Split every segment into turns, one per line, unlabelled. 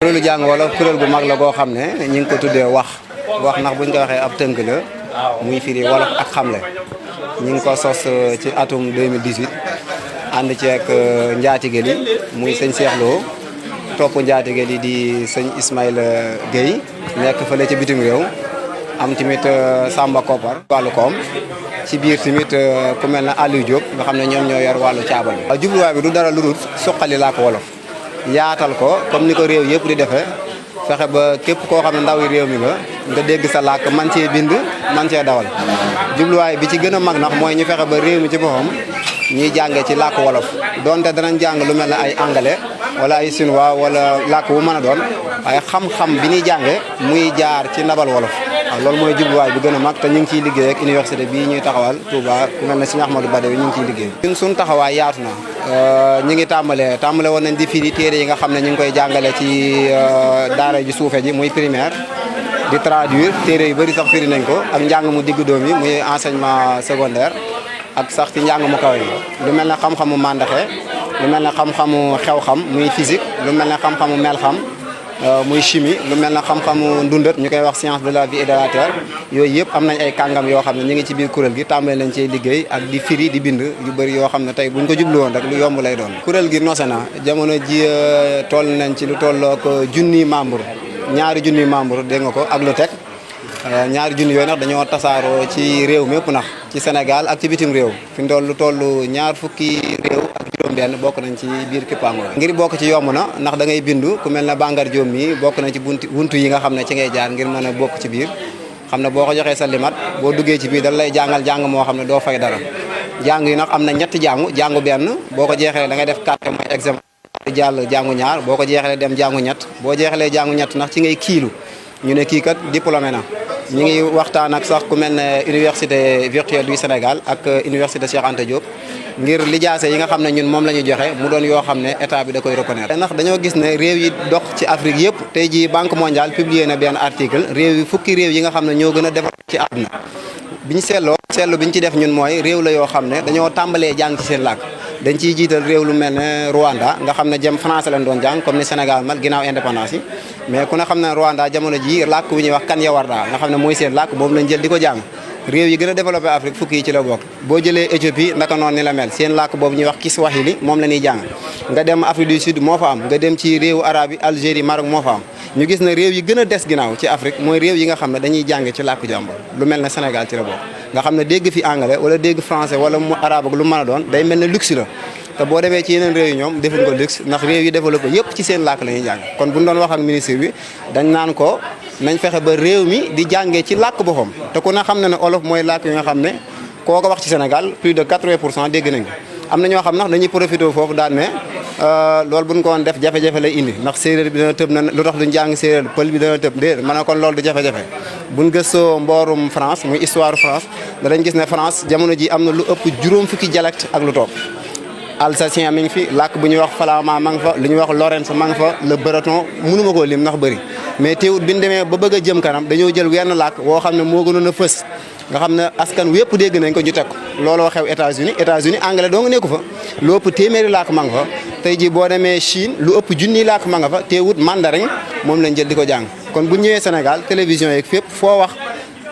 kuréelu jàng wolof kuréel gu mag la goo xam ne ñi ngi ko tuddee wax ndax buñ ko waxee ab tënk la muy firi wolof ak xamle ñi ngi ko sos ci atum 2018 ànd ci ak njaatige li muy sëñ Cheikh Lo topp njaatige li di sëñ Ismaïla Gueye nekk fële ci bitim réew am tamit Samba Kopar wàllu koom ci biir tamit ku mel ne Aliou Diop nga xam ne ñoom ñoo yor wàllu caabal bi. jubluwaay bi du dara lu dul suqali làkk wolof yaatal ko comme ni ko réew yëpp di defee fexe ba képp koo xam ne ndaw yi réew mi nga dégg sa làkk man cee bind man cee dawal jubluwaay bi ci gën a mag nag mooy ñu fexe ba réew mi ci boppam ñuy jàngee ci làkk wolof donte danañ jàng lu mel ne ay anglais wala ay chinois wala làkk bu mën a doon waaye xam-xam bi ñuy jànge muy jaar ci ndabal wolof waaw loolu mooy jubluwaay bi gën a mag te ñu ngi ciy liggéey ak université bii ñuy taxawal Touba ku mel ne Serigne Ahmadou Badawi ñu ngi ciy liggéey. ñun suñu taxawaay yaatu na ñi ngi tàmbale woon nañ di firi téere yi nga xam ne ñu ngi koy jàngale ci daara ji suufe ji muy primaire di traduire téere yu bëri sax firi nañ ko ak njàng mu digg doom yi muy enseignement secondaire ak sax ci njàng mu kaw yi lu mel ne xam-xamu màndaxe lu mel ne xam-xamu xew-xam muy physique lu mel ne xam-xamu mel-xam muy chimie lu mel ne xam-xamu ndundat ñu koy wax science de la vie et de la terre yooyu yëpp am nañ ay kàngam yoo xam ne ñu ngi ci biir kuréel gi tàmbale nañ cee liggéey ak di firi di bind yu bëri yoo xam ne tey buñ ko jublu woon rek lu yomb lay doon. kuréel gi nose na jamono ji toll nañ ci lu tollook junniy membre ñaari junniy membre dégg nga ko ak lu teg ñaari junni yooyu nag dañoo tasaaroo ci réew mépp nax ci Sénégal ak ci bitim réew fi mu toll ñaar fukki réew ak juróom-benn bokk nañ ci biir kippaango ngir bokk ci yomb na ndax da ngay bindu ku mel ne Bangar Diop mi bokk nañ ci buntu yi nga xam ne ci ngay jaar ngir mën a bokk ci biir xam ne boo ko joxee sa limat boo duggee ci biir dal lay jàngal jàng moo xam ne doo fay dara jàng yi nag am na ñetti jàngu benn boo ko jeexee da ngay def carte mooy examen jàll jàngu ñaar boo ko jeexalee dem jàngu ñett boo jeexalee jàngu ñett ndax ci ngay kiilu ñu ne kii kat diplômé na ñu ngi waxtaan ak sax ku mel ne université virtuelle du Sénégal ak université Cheikh Anta Diop ngir lijaase yi nga xam ne ñun moom la ñu joxe mu doon yoo xam ne état bi da koy reconnaître. ndax dañoo gis ne réew yi dox ci Afrique yëpp tey jii Banque mondiale publié na benn article fukki réew yi nga xam ne ñoo gën a développé ci àdduna bi ñu seetlu bi ñu ci def ñun mooy réew la yoo xam ne dañoo tàmbalee jàng ci seen làkk dañ ciy jiital réew lu mel ne Rwanda nga xam ne jëm français lañ doon jàng comme ni Sénégal mal ginnaaw indépendance yi mais ku ne xam ne Rwanda jamono ji làkk wu ñuy wax kan yawarda nga xam ne mooy seen làkk boobu lañ jël di ko jàng réew yi gën a développé Afrique fukki yi ci la bokk boo jëlee Éthiopie naka noonu ni la mel seen làkk boobu ñuy wax Kiswahili moom la ñuy jàng nga dem Afrique du Sud moo fa am nga dem ci réewu arabe yi Algérie Maroc moo fa am ñu gis ne réew yi gën a des ginnaaw ci Afrique mooy réew yi nga xam ne dañuy jàng ci làkku jàmbur lu mel ne Sénégal ci la bokk nga xam ne dégg fi anglais wala dégg français wala mu arabe ak lu mën a doon day mel ne luxe la te boo demee ci yeneen réew yi ñoom defuñ ko luxe ndax réew yi développé yëpp ci seen làkk la ñuy jàng kon bu ñu doon wax ak ministre bi dañ naan ko nañ fexe ba réew mi di jàngee ci làkk boppam te ku ne xam ne olof mooy làkk yi nga xam ne koo ko wax ci Sénégal plus de 80% dégg nañ ko am na ñoo xam ndax dañuy profité foofu daan ne loolu buñ ko woon def jafe-jafe lay indi ndax séeréer bi dana tëb na lu tax duñ jàng séeréer pël bi dana tëb déedéet ma ne kon loolu du jafe-jafe buñ gëstoo mboorum France muy histoire France danañ gis ne France jamono ji am na lu ëpp juróom fukki dialecte ak lu topp alsacien mi ngi fi làkk bu ñuy wax flamand ma nga fa lu ñuy wax lorraine ma nga fa le breton mënuma koo lim ndax bëri mais teewut bi ñu demee ba bëgg a jëm kanam dañoo jël wenn làkk woo xam ne moo gënoon a fës nga xam ne askan wépp dégg nañ ko ñu teg ko looloo xew États-Unis anglais doo nga nekku fa lu ëpp téeméeri làkk ma nga fa tey ji boo demee Chine lu ëpp junniy làkk ma nga fa teewut mandarin moom lañ jël di ko jàng kon bu ñëwee Sénégal télévision yeeg fépp foo wax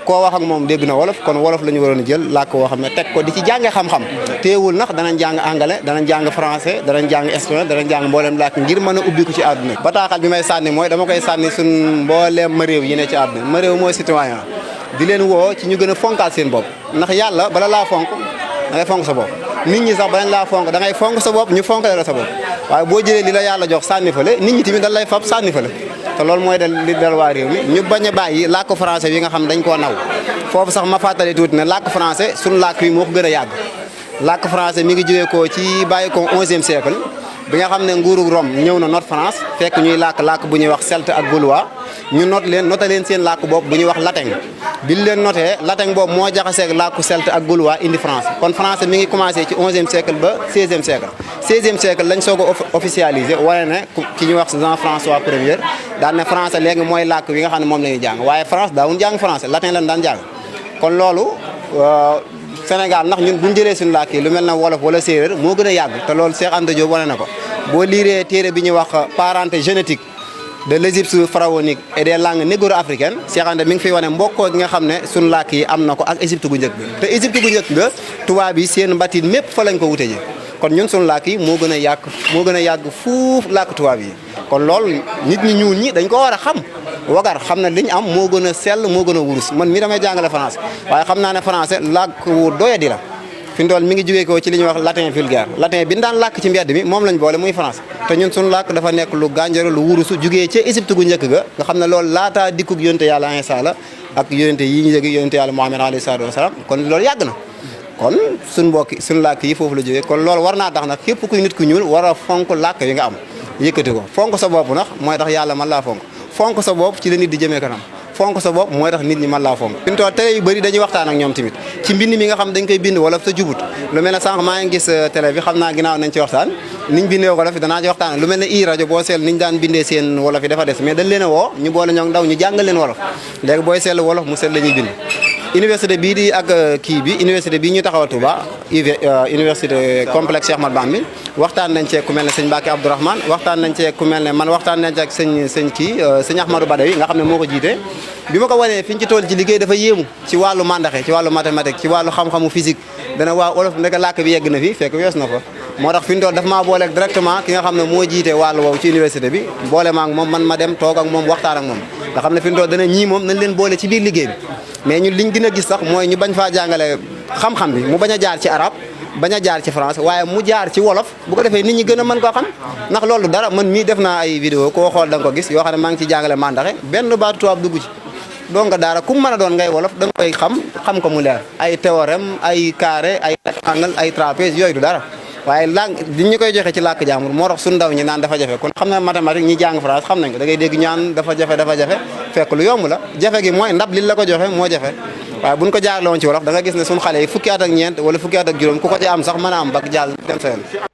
koo wax ak moom dégg na wolof kon wolof la ñu waroon a jël làkk woo xam ne teg ko di ci jànge xam-xam teewul nax danañ jàng anglais danañ jàng français danañ jàng espagnol danañ jàng mbooleem làkk ngir mën a ubbi ko ci àdduna bataaxal bi may sànni mooy dama koy sànni suñ mbooleem ma réew yi ne ci àdduna ma réew mooy citoyen di leen woo ci ñu gën a fonkaat seen bopp ndax yàlla bala laa fonk da ngay fonk sa bopp nit ñi sax balañ laa fonk da ngay fonk sa bopp ñu fonkale la sa bopp waaye boo jëlee li la yàlla jox sànni fale nit ñi tamit dañ lay fab sànni fale te loolu mooy li dal waa réew mi ñu bañ a bàyyi làkk français yi nga xam dañ koo naw foofu sax ma fàttali tuuti ne làkk français suñu làkk yi moo ko gën a yàgg làkk français mi ngi jógee ko ci bàyyi ko 11e siècle bi nga xam ne nguuru Rome ñëw na noot France fekk ñuy làkk bu ñuy wax celte ak gaulois ñu noté leen seen làkk boobu bu ñuy wax latin bi ñu leen noté latin boobu moo jaxaseeg làkku celte ak gaulois indi France kon français mi ngi commencé ci 11e siècle ba 16e siècle 16e siècle lañ soog a officialisé wane ne ki ñuy wax Jean-François Premier daan ne français léegi mooy làkk wi nga xam ne moom la ñuy jàng waaye France daawuñu jàng français latin lañ daan jàng kon loolu Sénégal ndax ñun bu ñu jëlee suñu làkk yi lu mel na wolof wala séeréer moo gën a yàgg te loolu Cheikh Anta Diop wane na ko boo liiree téere bi ñuy wax parenté génétique de l'Égypte pharaonique et des langues négro-africaines Cheikh Anta mi ngi fiy wane mbokkoo gi nga xam ne suñu làkk yi am na ko ak Égypte gu njëkk ga te Égypte gu njëkk ga tubaab yi seen mbatit mépp fa lañ ko wute ji kon ñun suñu làkk yi moo gën a yàgg fuuf làkk tubaab yi kon loolu nit ñi ñuul ñi dañ ko war a xam wagar xam ne li ñu am moo gën a sell moo gën a wurus man mii damay jàngale français waaye xam naa ne français làkk wu doyadi la fi mu toll mi ngi jógee ko ci li ñuy wax latin vulgaire latin bi ñu daan làkk ci mbedd mi moom lañ boole muy français te ñun suñu làkk dafa nekk lu gànjaro lu wurusu jógee ca Égypte gu njëkk ga nga xam ne loolu laataa dikkug yonente yàlla Iisaa la ak yonente yi ñu jóge yonente yàlla Muhammad alayhi salaatu wa salaam kon loolu yàgg na kon suñu mbokki suñu làkk yi foofu la jógee kon loolu war naa tax nag képp kuy nit ku ñuul war a fonk làkk yi nga am yëkkati ko fonk sa bopp nag mooy tax yàlla mën laa fonk sa bopp ci la nit di jëmee kanam fonk sa bopp mooy tax nit ñi mën laa fonk fi mu toll télé yu bëri dañuy waxtaan ak ñoom tamit ci mbind mi nga xam dañ koy bind wolof te jubut lu mel ne sànq maa ngi gis télé bi xam naa ginnaaw nañ ci waxtaan niñ bindee wolof yi danaa ci waxtaan lu mel ne i rajo boo seel niñ daan bindee seen wolof yi dafa des mais dañ leen a woo ñu boole ñoom ndaw ñu jàngal leen wolof léegi booy seetlu wolof mu seet la ñuy bind université bii di ak kii bi université bii ñu taxawal Touba université complexe Cheikh Ahmadou Bamba waxtaan nañ cee ku mel ne sëñ Mbacke Abdourahmane waxtaan nañ cee ku mel ne man waxtaan nañ ci ak sëñ Ahmadou Badawi nga xam ne moo ko jiite bi ma ko wanee fi ñu ci toll ci liggéey dafa yéemu ci wàllu mandaxe ci wàllu mathématique ci wàllu xam-xamu physique dana waa olof ndeka làkk bi yegg na fi fekk wees na fa moo tax fi ñu toll dafa maa booleeg directement ki nga xam ne moo jiite wàllu woowu ci université bi boole ma ak moom man ma dem toog ak moom waxtaan ak moom nga xam ne fi ñu toll dana ñii moom nañ leen boole ci biir liggéey bi mais ñun liñ gën a gis sax mooy ñu bañ faa jàngale xam-xam bi mu bañ a jaar ci arab bañ a jaar ci français waaye mu jaar ci wolof bu ko defee nit ñi gën a mën koo xam ndax loolu dara man mii def naa ay vidéo koo xool da nga ko gis yoo xam ne maa ngi ci jàngale mandaxe benn baatu tubaab dugg ci donc daara ku mën a doon ngay wolof da nga koy xam ko mu leer ay théorème ay carré ay angle ay trapèze yooyu du dara waaye langue di ñu koy joxe ci làkk jàmbur moo tax suñu ndaw ñi naan dafa jafe kon xam na mathématique ñi jàng France xam nañ ko da ngay dégg ñaan dafa jafe fekk lu yomb la jafe gi mooy ndab li la ko joxe moo jafe waaye buñ ko jaarale woon ci wolof da nga gis ne suñu xale yi fukki at ak ñeent wala fukki at ak juróom ku ko ci am sax mën a am bak jàll dem sa yoon